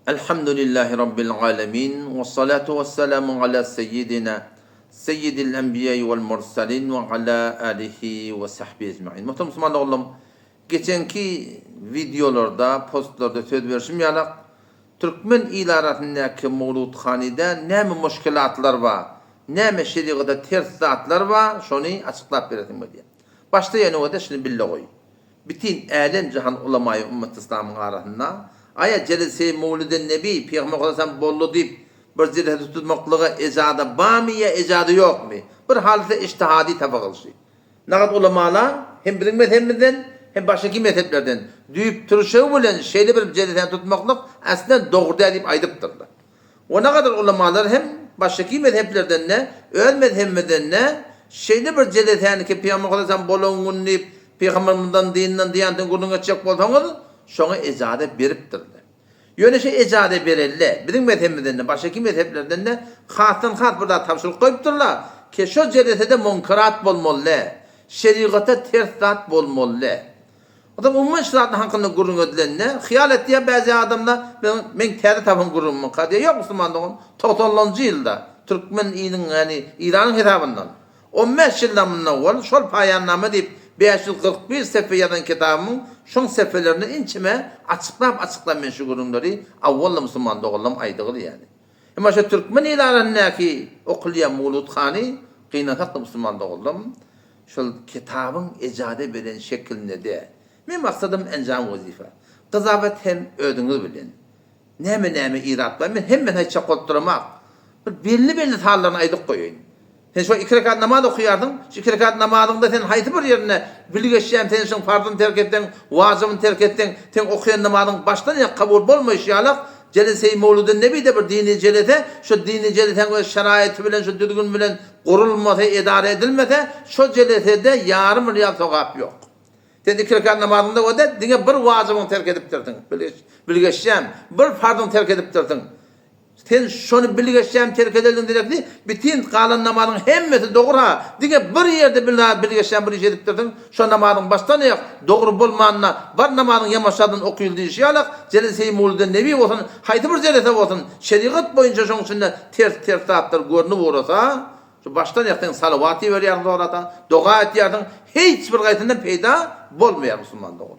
Elhamdülillahi Rabbil alemin, ve salatu ve selamu ala seyyidina, seyyidil enbiýai vel mursalin ve ala alihi ve sahbihi ecmain. Muhterem musulman doganlarym, geçenki wideolarda, postlarda söz berşim ýalak, türkmen il arasyndaky mowludhanyda näme muşkilatlar bar, näme şerigata ters zatlar bar, şony açyklap beresim gelýär. Başda ýene-de şuny bille goý. Bütin älem-jahan ulamaýy ümmet-yslamyň arasynda, Aýa jelese-i mowliden-nebi, Pygamber Hudaýam boldy diýip, bir jelese tutmaklyga ejada barmy ýa ejada ýokmy? Bir halysa ijtihady tapygylyşy. Nagat ulamalar hem biziň mezhebimizden, hem başgaky mezheplerden düýp-türşegi bilen şeýle bir jelesäni tutmaklyk aslen dogry däl diýip aýdypdyrlar. We nagadar ulamalar hem başgaky mezheplerden-de, öz mezhebimizden-de şeýle bir jelesäni ki, Pygamber Hudaýam bolan gün diýip, Pygambermizden dinden diýantin gürrüň etjek bolsaňyz, şoňa ejaza beripdirler. Ýöne şu ejaza berelde, biziň mezhebimizden-de, başgaky mezheplerden-de hasdan-has bir zat tabşyryk goýupdyrlar ki, şo jelesede munkerat bolmaly däl, şerigata ters zat bolmaly däl. Onsoň umuman şu zadyň hakynda gürrüň edilende, hyýal etýär bäzi adamlar, men meň täze tapan gürrüňimka diýýär. Ýok musulman dogan, togsanlanjy ýylda türkmen iliň, ýagny Iranyň hesabyndan 15 ýyldan mundan owal şol paýannama diýip 541 sepe ýazan kitabymyň şoň sepelerinde inçeme açyklap-açyklap men şu gürrüňleri awwal-da musulman doganlarym aýdygyly ýaly. Emma şu türkmen il arasyndaky okulýan mowludhany gynansak-da musulman doganlarym, Şol kitabyň ejade beren şekilinde-de. Men maksadym enjam wezife. Gyzawet hem özüňiz bilen. Näme-näme irap bar, men hemmesini aýtjak bolup duramak. Bir belli-belli sanlaryny aýdyp goýaýyn. Sen şo iki rekat namaz okaýarsyň, şu iki rekat namazyňda sen haýsy bir ýerinde bilgeşýän sen şoň farzyny terk etseň, wajybyny terk etseň, seň okaýan namazyň başdan aýak kabul bolmaýşy ýalak, Jelese-i Mowludin-Nebide bir dini jelese, şo dini jelesäň öz şeraýaty bilen, şo düzgün bilen gurulmasa, edara edilmese, şo jelesede ýarym rýal sogap ýok. Sen iki rekat namazyňda öde diňe bir wajybyňy terk edipdirsiň, bilgeşýän, bir farzyňy terk edipdirsiň. Sen şony bilgeşýän terk edenligiň derekli bitin galan namazyň hemmesi dogry-ha, diňe bir ýerde bilgeşýän bir iş edipdirsiň, şo namazyň başdan aýak dogry bolmanyna bar namazyň ýamaşadan okyl diýişi ýalak, jelese-i mowluden nebi bolsun, haýsy bir jelese bolsun, şerigat boýunça şoň içinde ters-ters zatlar görnüp ugrasa, şu başdan aýak sen salawat iberýärsiň zorata, doga etýärsiň, hiç bir gaýsyndan peýda bolmaýar musulman dogan.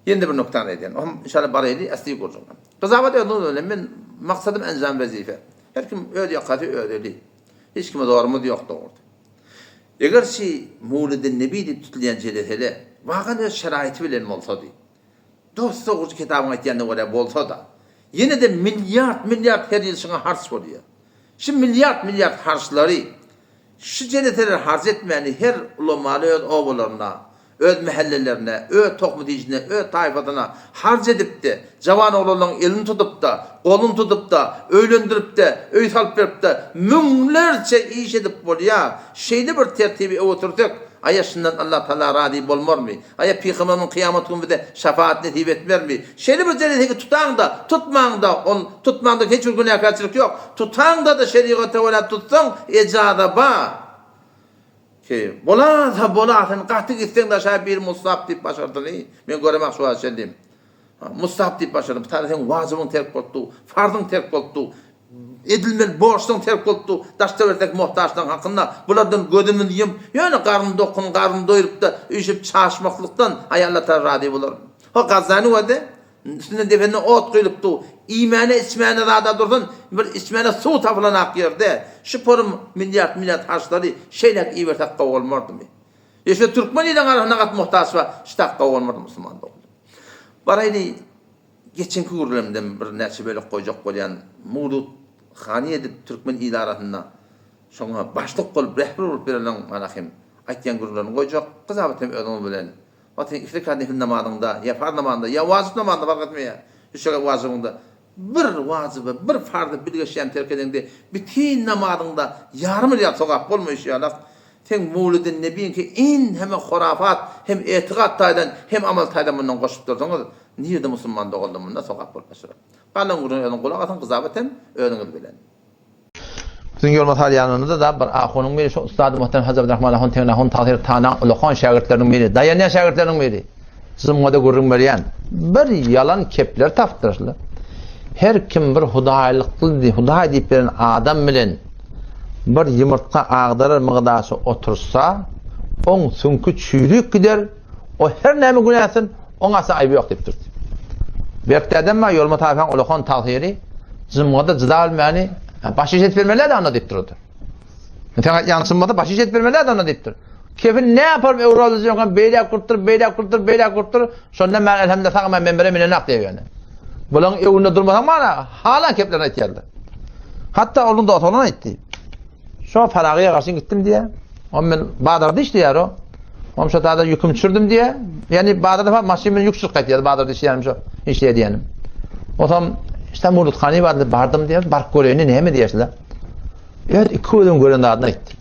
Ýene-de bir nuktany aýdýan. Ohm inşallah baraýly asly gurjuna. Gyzawat özüňiz bilen men maksadym enjam wezife. Her kim öz ýakasy öz eli. Hiç kime zorumyz ýok dogrudy. Eger şi Mowlidin Nebi diýip tutulýan jelesele wagan öz şeraýty bilen bolsady. Dost dogrudy kitabyň aýtýanyna görä bolsada. Ýene-de milliard milliard her ýyl şuňa harç bolýar. Şu milliard milliard harçlary şu jeleseler harç etmäni her ulamaly öz obalarynda öz mähellelerine, öz tohum-tijine, öz taýfasyna harç edip-de, jawan oglanlaryň elini tutup-da, goluny tutup-da, öýlendirip-de, öý salyp berip-de, müňlerçe iş edip bolýar. Şeýle bir tertibi öňe sürsek, aýa şundan Allatagala razy bolmarmy? Aýa Pygamberimiz kyýamat güni bize şafaat nesip etmermi? Şeýle bir jelesegi tutaň-da, tutmaň-da, ol tutmaňda hiç bir günäkärçilik ýok. Tutaňda-da şerigata görä tutsaň, ejaza bar. Ki, bolasa bola, sen gaty gitseň daşa bir mustap diýip başardyny, men göremak şu wagta çenli. Mustap diýip başardym, bir tane seň wajybyň terk bolupdy, farzyň terk bolupdy, edilmeli borçlaryň terk bolupdy, daşda bersek muhtaçlaryň hakynda, bulardan gözümizi ýumup, ýöne garny dokun, garny doýrup-da, üýşüp çaşmaklykdan, aý Alla Tagala razy bolar. Ho, Gazzany görde, Üstünden dependen ot guýlup dur. Iýmäne, içmäne zada dursun, bir içmäne suw tapylanak ýerde şu porum milliard-milliard harçlary şeýläk ibersek gowy bolmardymy? Ýa şu türkmen iliň arasynda gaty muhtaç bar, şu tak gowy bolmardymy musulman doganlar? Baraýly geçenki gürrüňimden bir näçe bölek goýjak bolýan Murut hany edip türkmen ili arasynda şoňa başlyk bolup rehber bolup ýörenleň mana hem aýtýan gürrüňlerini goýjak, gyzabat hem özüňiz bilen Wagt sen iki rekat nefil namazyňda, ýa farz namazynda, ýa wajyp namazynda fark etmeýär, üç rekat wajybyňda bir wajyby, bir farzy bilgeşýän terk edeňde, bütin namazyňda ýarym ýa sogap bolmaýşy ýalak, seň Mowlidin Nebiňki in heme horafat, hem etikat taýdan, hem amal taýdan mundan goşup dursaňyz, nirde musulman doganlar munda sogap bolup başlar. Galan gürrüňe özüň gulak asyň, gyzabat hem özüňiz bilen. Biziň ýoluma salýanymyzda-da bir ahunyň biri, şu ussady muhterem Hajy Abdyrahman ahun Tegin ahun Tahyr Tanaň ulakan şägirtleriniň biri, daýanýan şägirtleriniň biri. Jumgada gürrüň berýän bir ýalan kepler tapypdyr şular. Her kim bir hudaýlykly, hudaý diýip beren adam bilen bir ýumurtga agdarar mygdaşy otursa, oň süňki çüýrük gider, o her näme günä etsin, oň asla aýby ýok diýipdir. Berk dädem bar, Ýolma taýpaň ulakan tagsyry, jymgada jyda bilmäni, baş iş edip bermeli-dä onda diýipdir o-da. Sen aýtýan çyn bolsa baş iş edip bermeli-dä onda diýipdir. Kefin ne yaparym öwraldy ýokan beýläk gurtdur, beýläk gurtdur, beýläk gurtdur. Şonda men elhamdülillah sag men menbere minenak diýip ýöne. Bulaň öwünde durmasaň mana halan keplerini aýtýarlar. Hatda onuň dosty oglan aýtdy. Şo Faragyýa garşy gitdim diýä. On men bazarda işleýär o. Oň şo taýda ýüküm düşürdim diýä. Ýani bazarda fa maşyn bilen ýük düşürip gaýtýar. Bazarda işleýänim şo işleýär diýenim. Otam işte Muruthany bardy bardym diýä. Baryp göreýin näme diýersiler. Öz iki gözüň gören zadyny aýtdy.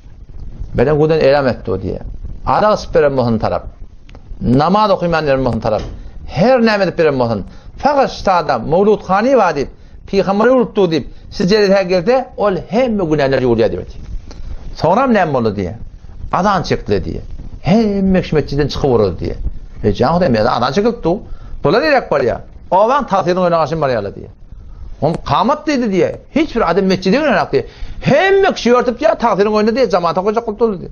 Beren guden elam etdi o diýä. Arak içip beren bolsun tarap. Namaz okyman beren bolsun tarap. Her näme edip beren bolsun. Fakat ştada Mawlud Hany bar diýip, pygamber öwrüpdi diýip, siz jeresä gelse, ol hemme günäler ýuwulýar diýip aýtdy. Soňram näme boldy diýä. Azan çekdiler diýä. Hemme kişi metjiden çykyp ugrady diýä. E jan Hudaý, men azan çekilipdi. Bular niräk barýar? Obaň tagsyrynyň öňüne garşy barýarlar diýä. Oň kamat diýdi diýä. Hiç bir adam metjide girenok diýä. Hemme kişi ýörtüp diýä, tagsyryň öňünde diýä, jamata goýjak bolup durdy diýä.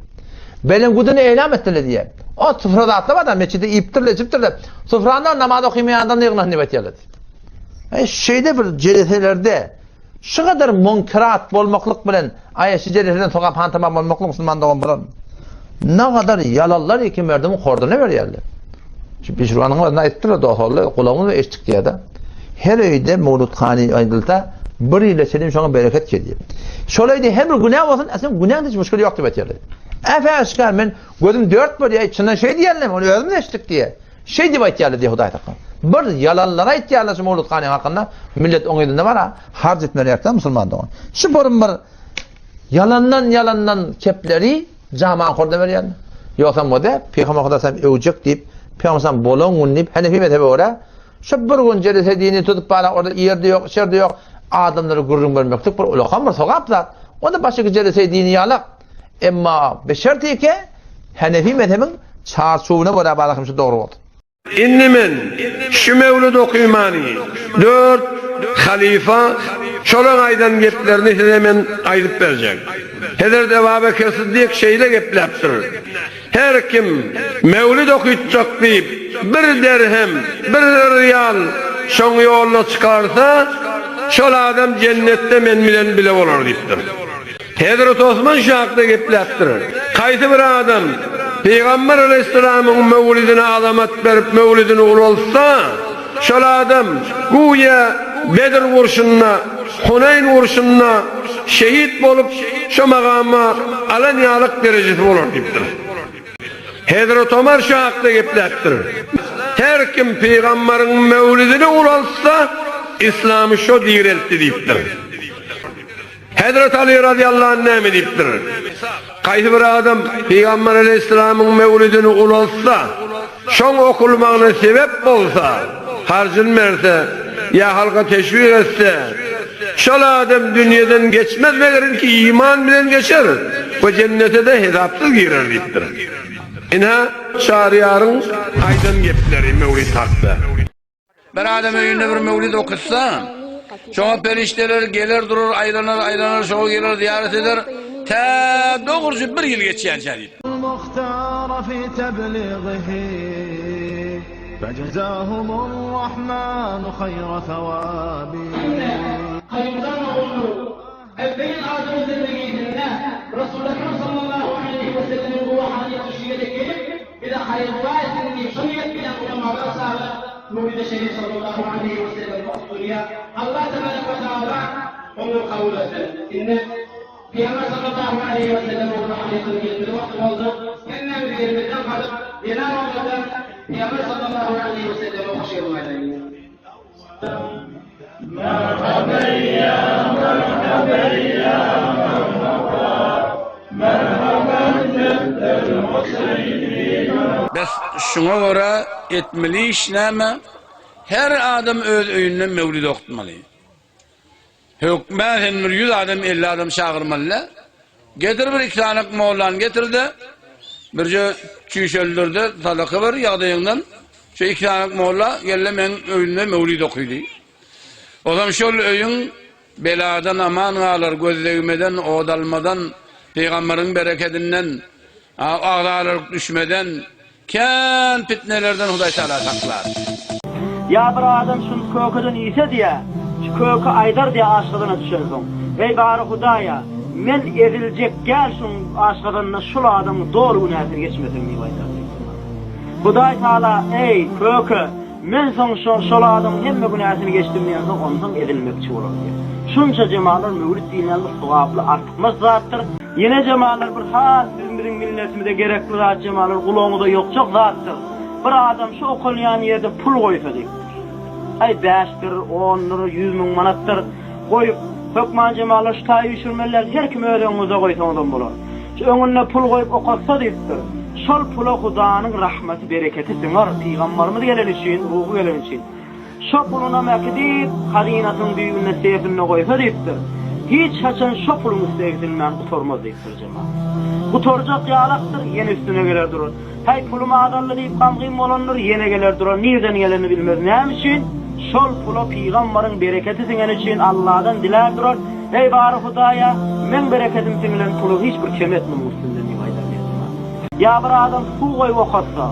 Belen gudunu eýlam etdiler diýä. O sufra zatlar bar da, metjide iýipdirler, içipdirler. Sufranda namaz okymaýan adam ýygnasyn diýip aýtýarlar diýä. E şeýle bir jeleselerde şu kadar munkerat bolmaklyk bilen aýa şu jeleseden sogap han tamam bolmaklyk musulman dogan bolar. Ne kadar ýalanlar iki merdimiň horduna berýärler. Şu Pişrwanyň özüne aýtdylar dostlar, gulagymyz eşitdik diýýär-de. Her öýde mawludhany aýdylsa, bir ýyla çenli şoňa bereket gelýär. Şol öýde her bir günä bolsun, aslynda günäň hiç müşkili ýok diýip aýtýarlar. Äpe-äşgär men gözüm dört bolýar, çyndan şeý diýýärler, ony özümiz eşitdik diýýär. Şeý diýip aýtýarlar diýýär Hudaý saklasyn. Bir ýalanlary aýtýarlar şu mawludhanyň hakynda, millet oň yzynda bar-a, harç etmeli ýerden musulman dogan. Şu borum bir ýalandan-ýalandan kepleri Jaman horda berýän. Ýogsam bolsa, Pygamber Huda sen öwjek diýip, Pygamber sen bolan gün diýip, Hanefi mezhebe görä, şu bir gün jelese dini tutup bara orada ýerde ýok, içerde ýok, adamlara gürrüň bermeklik bir ulakan bir sogap zat. Onda başga jelese dini ýalak. Emma beşertike Hanefi mezhebiň çarçuwyna görä bara şu dogry bolsun. Indi men şu mewlud okymany dört halyfa şolaň aýdan geplerini size men aýdyp berjek. Hezret Eba Bekir Syddyk şeýle gepläpdir, Her kim mewlud okytjak diýip bir derhem, bir ryýal şoň ýoluna çykarsa, şol adam jennetde men bilen bile bolar diýipdir. Hezreti Osman şu hakda gepläpdir, Haýsy bir adam Pygamber aleýhissalamyň möwlidine azamat berip, möwlidini ulaltsa, şol adam güýä Bedr urşunda, Huneýn urşunda şehit bolup, şo magama alan ýalyk derejesi bolar diýipdir. Hezreti Omar şu hakda gepläpdir, Her kim Pygamberiň möwlidini ulaltsa, yslamy şo direltdi diýipdir. Hezreti Aly razyýallahu anh näme diýipdir? Haýsy bir adam Pygamber aleýhissalamyň mewlidini ulaltsa, şoň okulmagyna sebäp bolsa, harjyny berse ýa halka teşwik etse, şol adam dünýeden geçmez meger ki iman bilen geçer we jennete-de hesapsyz girer diýipdir. Ine, Çaryýaryň aýdan gepleri mewlid hakda. Bir adam öýünde bir mewlid okutsa, şoňa perişdeler geler durur, aýlanar, aýlanar, şoňa geler zyýarat eder, tä dogruja bir ýyl geçýänçä diýip. Ebbeýin adamyň zindegizinde Resuly Ekrem sallallahu aleýhi we sellemiň ruhanyýeti şu ýere gelip, bize haýyr-dua etsin diýip, şu niýet bilen ulamalar çagyryp, Mewlidi Şerif sallallahu aleýhi we sellem okdurýar. Allah tebarek we taala oňa kabul etsin. Indi Pygamber sallallahu aleýhi we sellemiň ruhanyýetiniň gelmeli wagty boldy. Hemmämiz ýerimizden galyp, zenan oglanlar Pygamber sallallahu aleýhi we selleme hoş geldiň aýdaýyn. Bes, şuňa görä etmeli iş näme? Her adam öz öýünde mewlid okutmaly. Hökmän sen bir ýüz adam, elli adam çagyrmaly däl. Getir bir iki sany mollany getir-de, birje çüýşeldir-de, sadaka ber ýagdaýyňdan. Şu iki sany molla gel-de meň öýümde mewlid okydy. Ozam şol öýüň beladan aman galar, göz degmeden, od almadan, pygamberiň berekedinden, agzalalyk düşmeden, kän pitnelerden Hudaý Tagala saklar. Ýa bir adam şuny kökeden iýse diýä, şu köke aýdar diýä aşgazana düşensoň, Eý bary Hudaýa, men eziljek gäl şuň aşgazanynda şul adamyň doly günäsini geçmeseň diýip aýdar diýipdir. Hudaý Tagala, Eý, köke, men soň şo şol adamyň hemme günäsini geçdim diýensoň, onsoň ezilmekçi bolar diýýär. Şunça jemalar möwlit diýilýän bir sogaply artykmaç zatdyr. Ýene jemalar bir has biziň biziň milletimize gerekli zat jemalar gulagyňyza ýokjak zatdyr. Bir adam şu okalýan ýerde pul goýsa diýipdir. Aý bäşdir, ondur, 100000 manatdyr goýup, hökman jemalar şu taýy üýşürmeli däl, her kim öz öňüňizde goýsaňyzam bolar. Şu öňünde pul goýup okatsa diýipdir. Şol pula Hudanyň rahmeti, bereketi siňer, pygambarymyz geleni üçin, ruhy geleni üçin. Şo pulunam äkidip, hazynasynyň düýbünde sefinde goýsa diýipdir. Hiç haçan şo puluň üsti egsilmän gutarmaz diýipdir jemagat. Gutarjak ýalakdyr, ýene üstüne geler durar. Häý, pulum azaldy diýip gamgyn bolandyr, ýene geler durar, nirden gelenini bilmez. Näme üçin? Şol pula pygambaryň bereketi siňeni üçin Alladan dilär durar, Eý, bary Hudaýa, meň bereketim siňilen pula hiç bir kem etme muň üstünden diýip aýdar diýen jemagat. Ýa bir adam suw goýup okatsa,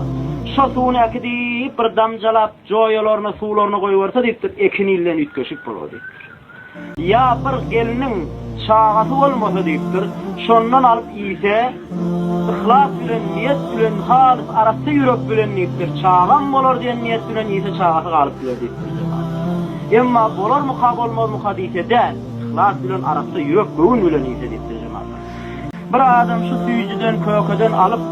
şo suwuny äkidip bir damjalap joýalaryna, suwlaryna goýberse diýipdir, ekin ilden üýtgeşik bolar diýipdir. Ýa bir gelniň çagasy bolmasa diýipdir, şondan alyp iýse, yhlas bilen, niýet bilen, halys arassa ýürek bilen diýipdir, çagam bolar diýen niýet bilen iýse çagasy galyp biler diýipdir jemagat. Emma bolarmyka, bolmazmyka diýse däl, yhlas bilen, arassa ýürek, göwün bilen iýse diýipdir jemagat. Bir adam şu süýjüden, kökeden alyp,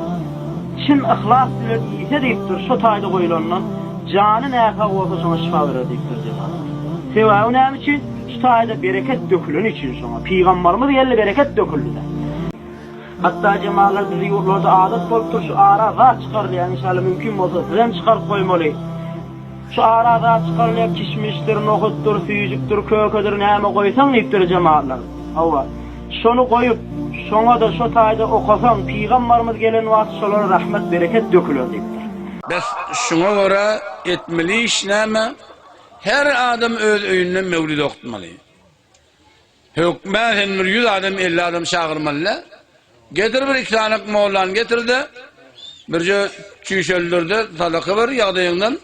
çyn yhlas bilen iýse diýipdir, şo taýda goýlandan, jany näsag bolsa şoňa şypa berer diýipdir jemagat. Sebäbi näme üçin? Şu taýda bereket döküleni üçin şoňa. Pygambarymyz geldi bereket döküldi-de. Hatda jemagatlar bizi ýurtlarda adat bolupdyr şu ara zat çykarylýar inşallah mümkin bolsa sizem çykaryp goýmaly. Şu ara zat çykarylýar kişmişdir, nohutdyr, süýjükdir, kökedir näme goýsaň diýipdir jemagatlar. Hawa. Şony goýup, şoňa-da şo taýda okasaň, pygambarymyz gelen wagty şolara rahmet, bereket döküler diýipdir. Bes, şuňa görä etmeli iş näme? Her adam öz öýünde mewlid okutmaly. Hökmän sen bir 100 adam, 50 adam çagyrmaly däl. Getir bir iki sany mollany getir-de, birje çüýşeldir-de, sadaka ber ýagdaýyňdan.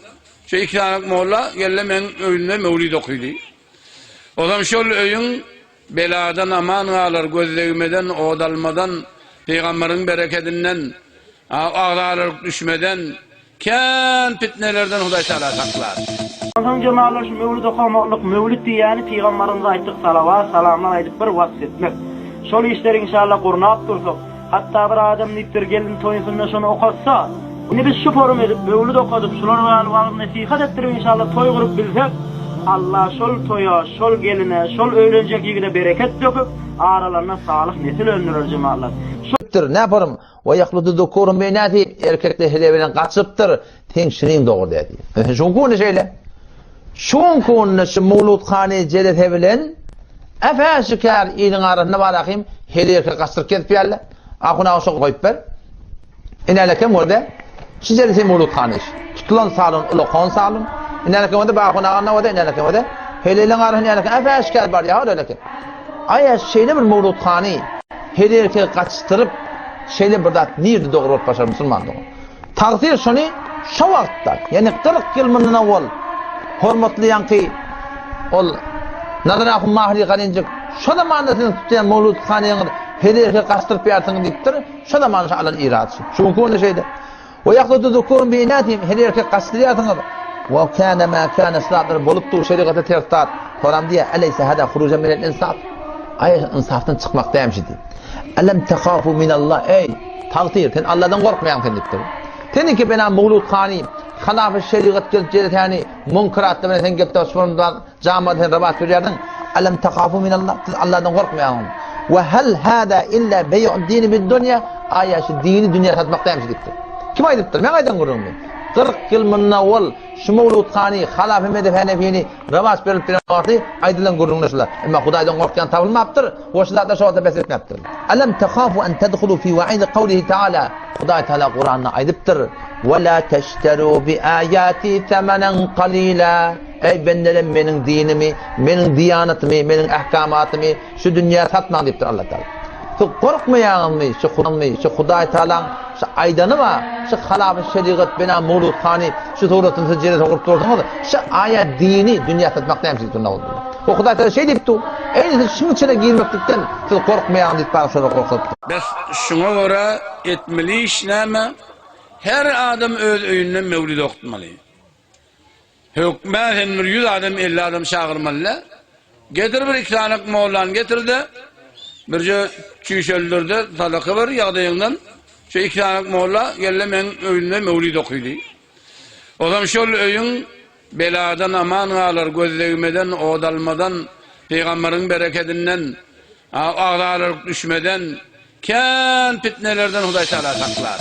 Şu iki sany molla gel-de meň öýümde mewlid oky diý. Ozam şol öýüň Beladan aman galar, göz degmeden, od almadan, pygamberiň berekedinden, agzalalyk düşmeden, kän pitnelerden Hudaý Tagala saklar. Onsoň jemagatlar şu möwlid okamaklyk, möwlid diýýäni pygambarymyza aýtdyk salawat, salamlar aýdyp bir wasp etmek. Şol işleri inşallah gurnap dursak, hatda bir adam diýipdir gelin toýunsynda şony okatsa, Indi biz şu forum edip, möwlid okadyp, şular ýaly wagyz-nesihat etdirip inşallah toý gurup bilsek, Allah şol toýa, şol geline, şol öýlenjek ýigide bereket döküp, aralarynda salyh nesil öndürer jemaatlar. Şupdyr, nä forum? Wa ýahludu zukurun bi inasi, erkekler heleý bilen gaçypdyr, seň şiriň dogry däl diýip. Şuň kunda şeýle. Şuň kunda şu mawludhany jelese bilen äpä-şikär iliň arasynda bar ahym heleý erkek gaçdyryp gezip ýärler. Ahun aga şo goýup ber. Inälekem görde, şu jelisi mawludhany iş. Tutulan salon, ulakan salon. Inälekem görde, Bahun aga görde, inälekem görde. Heleýleň arasynda inälekem äpä-äşgär barýar eleke. Aý, şeýle bir mawludhany heleý erkegi gaçdyryp, şeýle bir zat nirde dogry bolup başar musulman dogan. Tagsyr şony şo wagtda, ýagny 40 ýyl mundan owal hormatly ýaňky ol Nazar ahun Mahri Galinjik şo zamanda siziň tutýan mawludhanyňyz heleý erkegi gaçdyryp ýarsyňyz diýipdir. Şo zaman şu alan irad şu. Şu günki günde şeýle. Wa ýahludu zukurun bi inatihim her erkek gaçdyrýarsyňyz. Wa kana ma kana zatlar bolup dur şerigata ters zat. Soram diýä, Eleyse hada hurujan minel insaf. Aý insafdan çykmak dämşi diý. Elem tehafu minallah eý tagsyr sen Allahdan gorkmaýaň sen diýipdir. Seniňki bena mawlud hany halafy şerigat gelip jelesäni munkaratly bilen sen gelip Jamada sen rabat berýärdiň. Alam tahafu minallah. Siz Allahdan gorkmaýaňyzmy? We hal hada illa beý'ud dini bid-dunýa? Aýa şu dini dünýä satmak dälmi diýipdir. Kim aýdypdyr? Men aýdan gürrüňmi? 40 ýyl mundan owal şu mowludhany, Halafy Mezhep Henefini rowaç berilip gelen wagty aýdylan gürrüňler şular. Emma Hudaýdan gorkýan tapylmapdyr we şu zatlar şo wagtda bes etmäpdir. Alam tahafu an tadhulu fi wa'idi kawlihi ta'ala Hudaý Taala Kuranda aýdypdyr, Ve la teşteru bi ayati thamanan qalila Eý bendelerim meniň dinimi, meniň diýanatymy, meniň ahkamatymy şu dünýä satmaň diýipdir Allah Taala. Siz gorkmaýaňyzmy şu Hudaý, şu Hudaý Taalaň şu aýdany bar, şu halafy şerigat bina mowludhany şu suratyny siz jere sokup dursuňyz, şu aýa dini dünýä satmak näme üçin diýipdir. O Hudaý Taala şeý diýipdi. Eý siz şuň içine girmeklikden siz gorkmaýaňyz diýip bana şolar gorkuzupdyr. Bes şuňa görä etmeli iş näme? Her adam öz öýünde mewlid okutmaly. Hökmän sen bir ýüz adam 50 adam çagyrmaly-da. Getir bir iki sany mollany getir-de, birje çüýşeldir-de sadaka ber ýagdaýyňdan. Şu iki sany molla gel-de meň öýümde mewlid okydy. Ozam şol öýüň beladan aman galar, göz degmeden, od almadan, pygamberiň berekedinden, agzalyk düşmeden, kän pitnelerden Hudaý Tagala saklar.